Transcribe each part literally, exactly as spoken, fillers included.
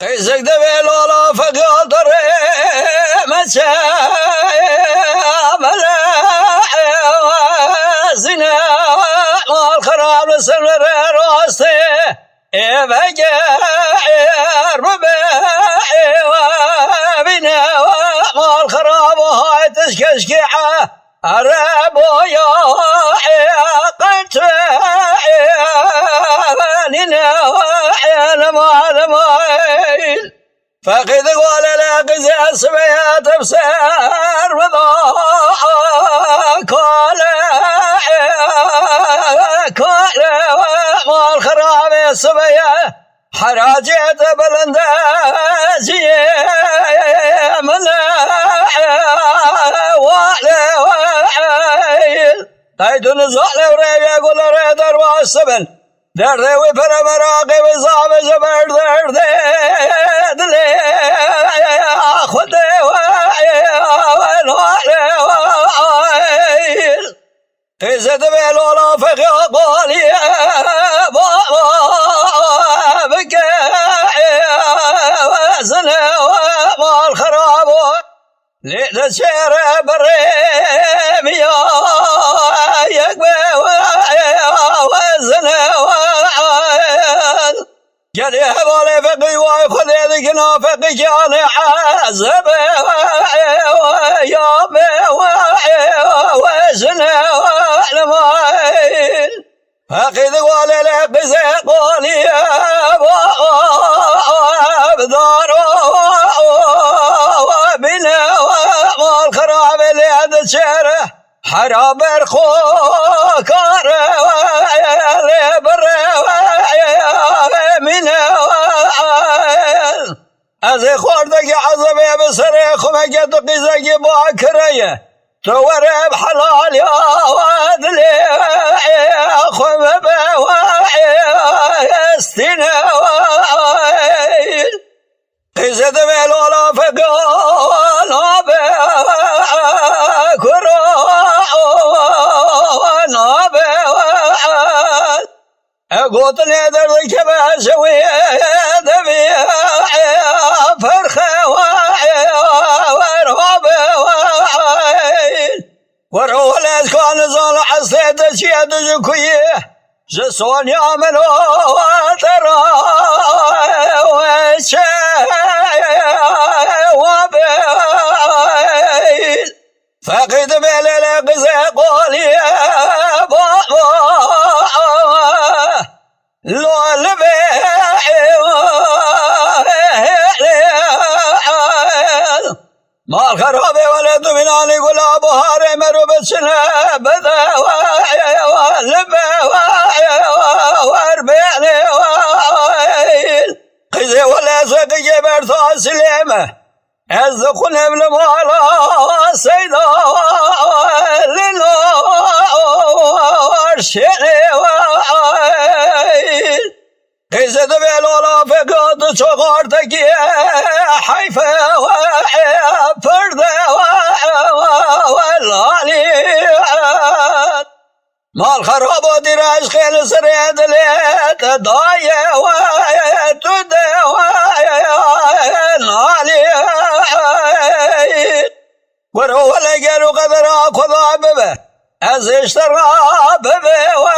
Qîzek devê lala feqî derê meçe mele zîne mal xirab li ser rastê. Ê vegêr bibe, ê we bîne, we mal xirab û hay tişkeşkî e. Ereboya, ê qençe, ê nîne, ê lema, lema, ê. Feqî di walê le qîzê sibê ye tevser bida. Kale, kale, mal xirabê sibê ye. Heracê te bilinde ziyê min e. Wale, wale. Qeyd û nizale rêvê gule rê derbas dibin. Derdê wî pere meraqê wî zavê ji ber derdê dilê Xwedê we, we, we, we. Qîzê divê lola feqî qolî bike, we zine we mal xirabo. Lê de çêre birê miya yek be we, we zine we. Gelê hevalê feqî way Xwedê dikina feqî canê ezebe we, we ya be we, we zine we lemayl. Heqî di walê le qizê qolî ye, bi daro bîne, mal xirabê lê diçêre. Hera ber xwe kare lê bire mîne. Ez ê xwardekî ezebê bi serê xwe me ke tu qîzekî bakire ye. Tu were bi helaliya dilê xwe bibe we estîne. Qîzê divê lola feqî nabe kuro nabe. E gotinê derdikeve ji wê devî ferxe we, we rabe we. Were wele ez ka nizan li eslê te çi ye, tu ji ku yî? Ji sonya min û te re we çe we be. Feqî di mêlê le qizê qolî ye, baba. Lo li vê hêlê mal xerabê wele tu mînanî gula buharê mero biçine bide we, we li vê we wer bênê we. Qizê wele ez feqî gê berta silê me. Ez dixunim li mala Seyda li nor şêrê we. Qîzê divê lola feqî tu çoxartekî heyfe we perde we lalî. Mal xerabo dîra eşqê li serê dilê te daye we, tu de we nalî. Were wele ger û qedera Xweda bibe, ez ê ji te re bibe we,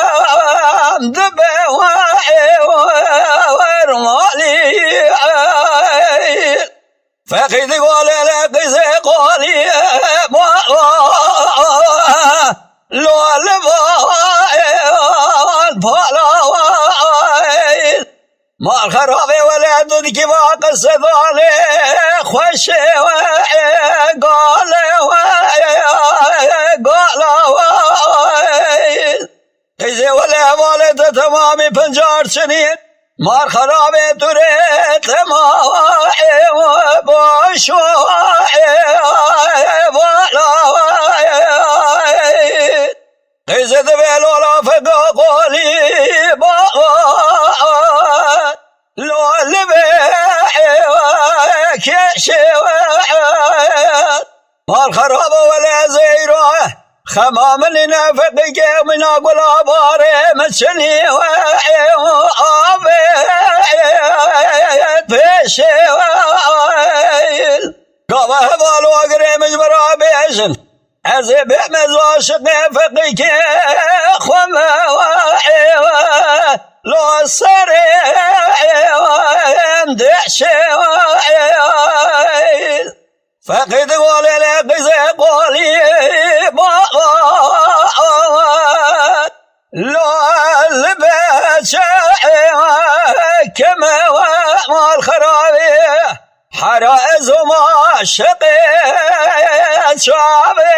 dibe we wer malî. Feqî di golê le qîzê qolî ye, baba. Lo li van pala we. Mal xerabê wele tu dikî va qise danê xweşê we, gale we, gala we. Qîzê wele hevalê te temamî pincar çinî. Mar xerabê tu rê tema ê baş ê vala. Qîzê divê lola feqa qolî ba. Lo li vê kêşê we. Mal xeraba wele zeyra. Xema min ne feqî ke mina gula barê min çinî we avê. pêşê we. Gava heval û agirê min ji bira bêjin. Ez ê bême zaşiqê feqîkê xwe me. Lo serê em deşê. Feqî di walê lê qîzê qolî baba. Lo li beçe keme we mal xerabî. Hera ez û maşiqê çavê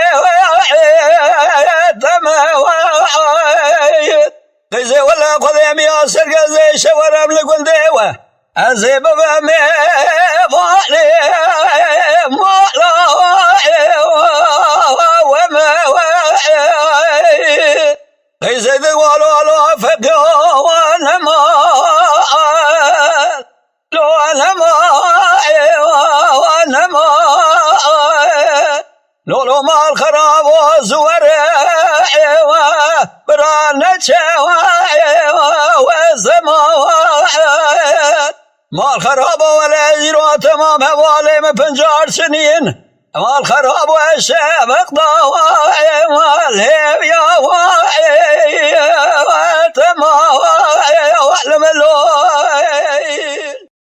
deme we. Qîzê wele Xwedê miya sergezê şewerem li gundê we. Ez ê bibem ê valê mala we me we. Qîzê di walo lo feqê we nema. Lo nema, ewa, nema. Lo, lo mal xerabo ziwere, ewa, bira neçewa, ewa, we zema. Mal xerabo wele îro temam hevalê me pencar çinîn. Mal xerabo eşe bexdawa, ewa, lê